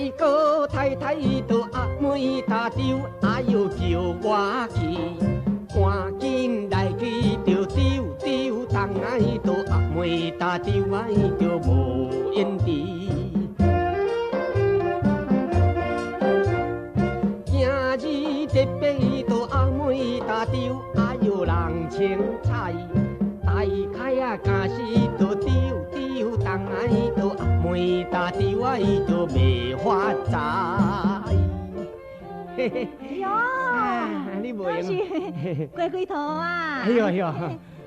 哥太太到阿妹搭丢，哎哟叫我去，趕緊來去著丟丟東來到阿妹搭丟，哎著無閒佇。今日特別到阿妹搭丟，哎喲人清彩，大開啊，敢是著丟丟東來到阿妹搭丟，哎著袂發財。嘿嘿，喲，你無閒是過幾套啊？哎喲哎喲，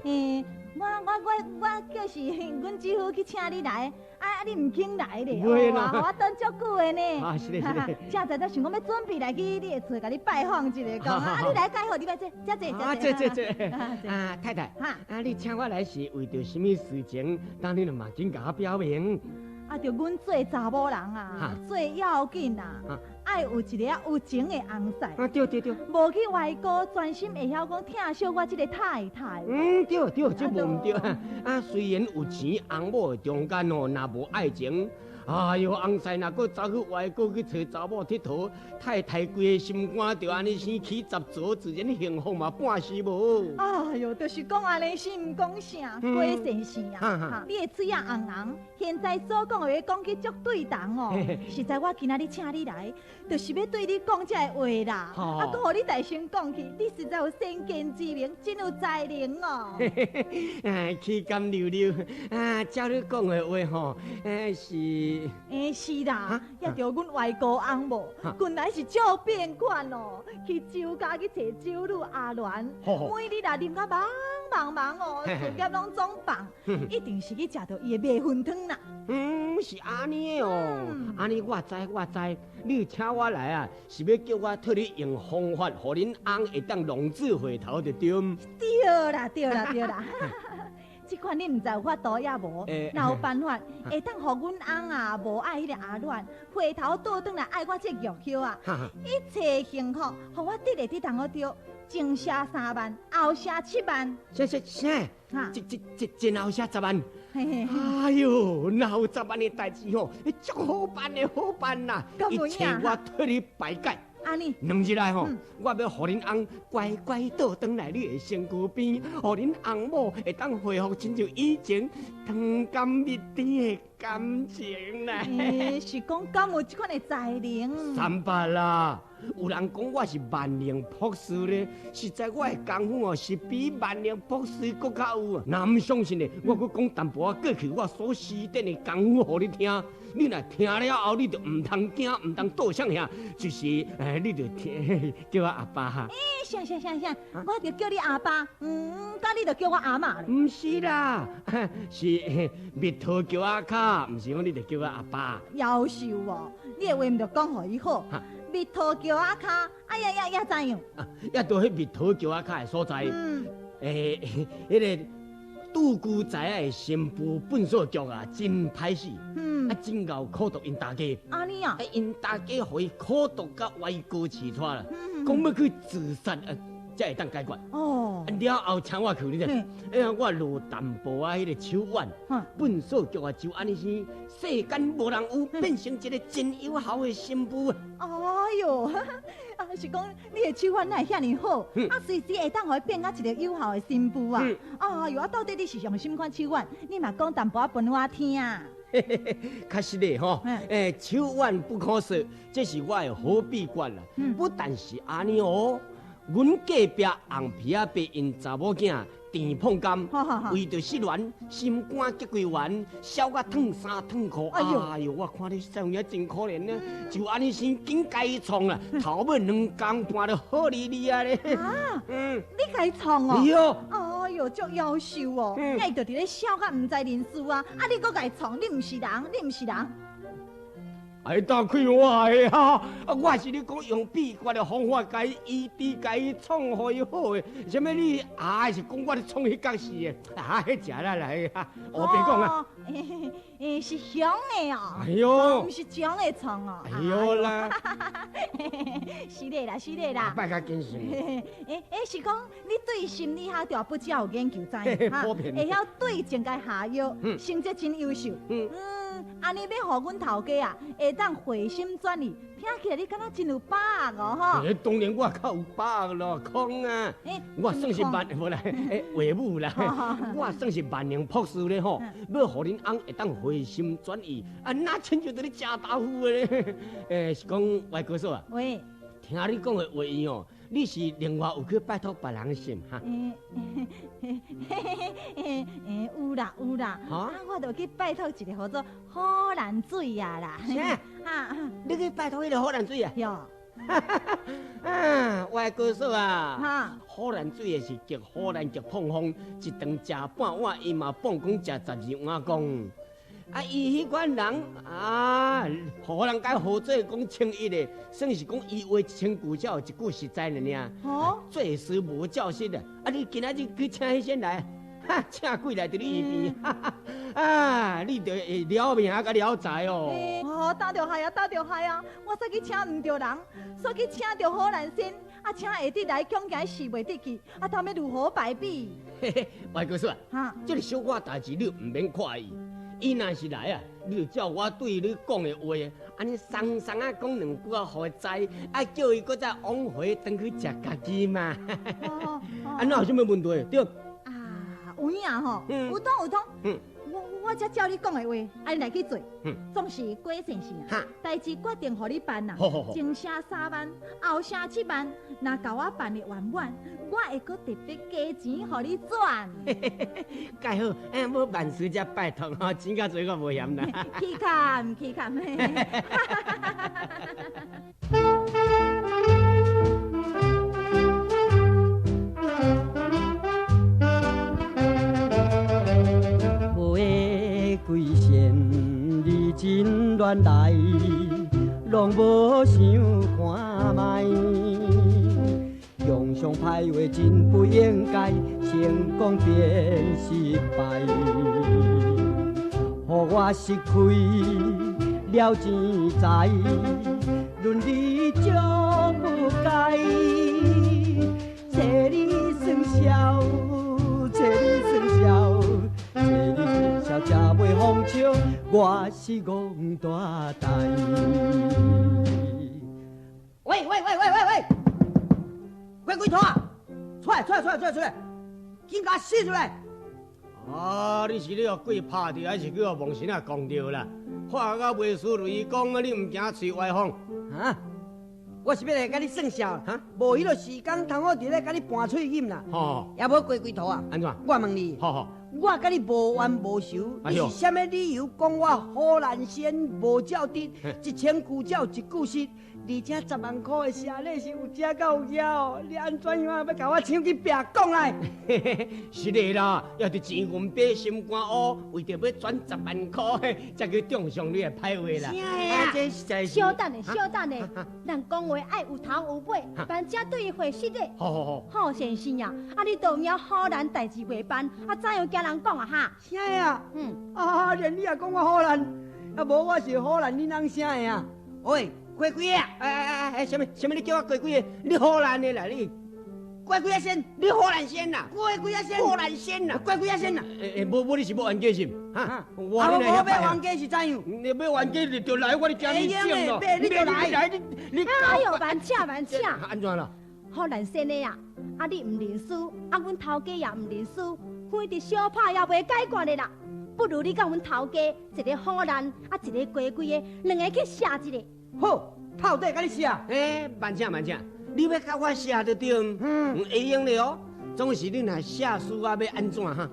欸，我叫是阮姊夫去請你來，啊啊你毋肯來咧，袂啦，我等足久的呢。啊是咧是咧，正在在想講欲準備來去你的厝，共你拜訪一下，講啊你來蓋好，你來坐，遮坐，啊坐坐坐，啊太太，啊你請我來是為著啥物事情？當你嘛緊共我表明。啊，著阮做查某人啊，最要緊啊，愛有一个有情的翁婿。啊，對對對。無去外國，專心會曉講疼惜我這个太太。嗯，對對，這無毋對。啊，雖然有錢，翁某的中間哦，若無愛情，哎喲，翁婿若閣走去外國去揣查某𨑨迌，太太規个心肝就按呢生起十座，自然幸福嘛半絲無。哎喲，就是講按呢，是毋講啥，郭先生啊，你的喙仔紅紅，現在所講的話講起足對頭哦。實在我今仔日請你來，就是欲對你講這个話啦。啊，閣予你大聲講起，你實在有先見之明，真有才能哦。哎，豈敢溜溜啊！照你講的話吼，是。欸，是啦，也著阮外姑翁某，近來是足變款哦，去酒家去揣酒女阿鸞，每日啊啉甲茫茫茫哦，事業攏總放，一定是去食著伊的迷魂湯啦。嗯，是按呢哦，按呢我知我知，你請我來啊，是欲叫我替你用方法，予恁翁會當浪子回頭就對。對啦對啦對啦。這款你毋知有法度抑無？若有辦法會當予阮翁啊，無愛彼个阿鸞，回頭倒轉來愛我這個玉葉啊，一切幸福，予我得會得通好著，前寫3萬，後寫7萬。啥啥啥？這這這前後寫10萬？哎喲，若有十萬的代誌吼，足好辦的好辦啦！一切我替你排解。按呢，兩日來吼，我欲予恁翁乖乖倒轉來你的身軀邊，予恁翁某會當恢復親像以前糖甘蜜甜的感情啦。欸，是講敢有這款的才能？三八啦，有人講我是萬能博士咧，實在我的功夫哦是比萬能博士閣較有。若毋相信咧，我閣講淡薄仔過去我所施展的功夫予你聽。你若聽了後，你就毋通驚，毋通倒想遐，就是你就聽叫我阿爸哈。欸，啥啥啥啥，我就叫你阿爸，嗯，佮你就叫我阿嬤咧。毋是啦，是蜜桃橋仔跤，毋是講你就叫我阿爸。夭壽哦，你的話毋著講予伊好。蜜桃橋仔跤，哎呀呀呀怎樣？啊，也著彼蜜桃橋仔跤的所在。嗯。欸，彼个杜姑仔的新婦糞掃局啊，真歹勢。嗯。啊，真𠢕苦毒𪜶大家。按呢啊。啊，𪜶大家予伊苦毒甲歪哥飼出啦，講欲去自殺啊，才會當解決。哦。了後請我去，你知？哎呀，我落淡薄仔彼个手腕，糞掃局啊，就按呢生，世間無人有，變成一个真有效的新婦。哎喲，啊是講你的手腕哪會遐爾好？啊，隨時會當予伊變甲一个有效的新婦啊！哎喲，啊，到底你是用啥物款手腕？你嘛講淡薄仔分我聽。確實的吼，欸，手腕不可說，這是我的好秘訣啦。不但是按呢哦，阮隔壁紅皮仔伯𪜶查某囝鄭碰甘，為著失戀，心肝激規丸，燒甲燙衫燙褲。哎喲，我看你少年真可憐呢，就按呢生，緊共伊創啦，頭尾兩工半就好哩哩啊咧。啊，你共伊創哦？對。哎喲，足夭壽哦，伊就佇咧笑甲毋知人事啊！啊，你閣共伊創，你毋是人，你毋是人。哎，打開我的哈！啊，我是咧講用秘訣的方法，共伊醫治，共伊創予伊好的。啥物你啊？是講我咧創彼角事的？啊，彼食啦來，我別講啊。欸欸，是雄的哦。哎呦，毋是强的创哦。哎呦啦，是的啦，是的啦。拜较谨慎。欸欸，是讲你对心理学就不只有研究知，哈，会晓对症共下药，成绩真优秀。嗯，按呢欲予阮头家啊，会当回心转意，听起来你敢若真有把握哦，吼。欸，当然我较有把握咯，空啊，我算是万，无啦，欸，话母啦，我算是万能博士咧吼，欲予恁翁会当回心转意，啊，哪亲像伫咧食豆腐的咧？欸，是讲外哥嫂啊。喂。听你讲的话语哦，你是另外有去拜托别人是毋？哈？欸，有啦有啦，啊，我就去拜托一个叫做好难水啊啦。啥？啊，你去拜托彼个好难水啊？哟，啊，外哥嫂啊，好难水的是极好难极碰风，一顿食半碗，伊嘛放讲食12碗公。啊，伊彼款人啊，予人共合作讲称一的，算是讲伊话一千句才有一句实在尔尔。哦，做事无照实的。啊，你今仔日去请彼先来，哈，请鬼来伫你耳边，啊，你就会了命佮了财哦。哦，打著害啊，打著害啊！我煞去请毋著人，煞去请著好难仙，啊，请会得来，恐惊死袂得去，啊，他欲如何败笔？嘿嘿，外哥嫂啊，这个小可代志你毋免看伊。伊若是来啊，你就照我对你讲的话，按呢松松仔讲两句啊，予伊知，啊叫伊阁再往回转去食家己嘛。啊，哪有啥物问题？对。啊，有影吼，有通有通。我才照你讲的话，按呢来去做。总是郭先生啊，代志决定予你办啦。前声3万，后声7万，若共我办得圆满，我会阁特别加钱予你赚。盖好，哎，无万事才拜托吼，钱较济我无嫌啦。起坎起坎。规仙你真乱来，拢无想看觅。用上歹话真不应该，成功变失败，予我失开了钱财，论理足不该，找你算数，找你算数。找你算数，才袂风笑，我是戆大呆。喂喂喂喂喂喂，鬼鬼头啊！出来出来出来出来出来，紧共我死出来！啊！你是咧予鬼拍著，还是去予亡神仔讲著啦？话到袂输雷公啊！你毋惊吹歪风？啊！我是欲来共你算数，哈？无彼个时间通好伫咧共你盘喙罨啦。吼，也无鸡规图啊？按怎？我问你。好好。我佮你无冤无仇，你是啥物理由讲我好难仙无照直，1000句才有一句实，而且10万箍的谢礼是有遮够有遐哦，你按怎样欲共我抢去拚讲来？是的啦，犹伫钱银白心肝乌，为著欲赚10万箍，才去中上你的歹话啦。啥这实在是。小等下，小等下，人讲话爱有头有尾，万才对伊回实的。好好好。好先生啊，啊你都有影好难代志袂办，啊怎样惊人讲啊哈？啥啊？啊，连你也讲我好难，啊无我是好难，你啷啥的啊？喂，过几个？哎哎哎哎，啥物啥物？你叫我过几个？你好难的啦，你过几个先？你好难先啦？过几个先？好难先啦？过几个先啦？欸欸，无无你是欲冤家是？哈？我啊，无欲冤家是怎样？你欲冤家你就来，我哩惊你中咯。你就来，你你。哎呦，慢请慢请。按怎啦？好难先的啊！啊，你毋认输，啊，阮头家也毋认输，非得相拍也袂解决的啦。不如你佮阮头家一个好难，啊，一个鸡规的，两个去写一个。好，透底佮你写。欸，慢请慢请，你欲佮我写就对，会用的哦。总是你若写书啊，欲按怎哈？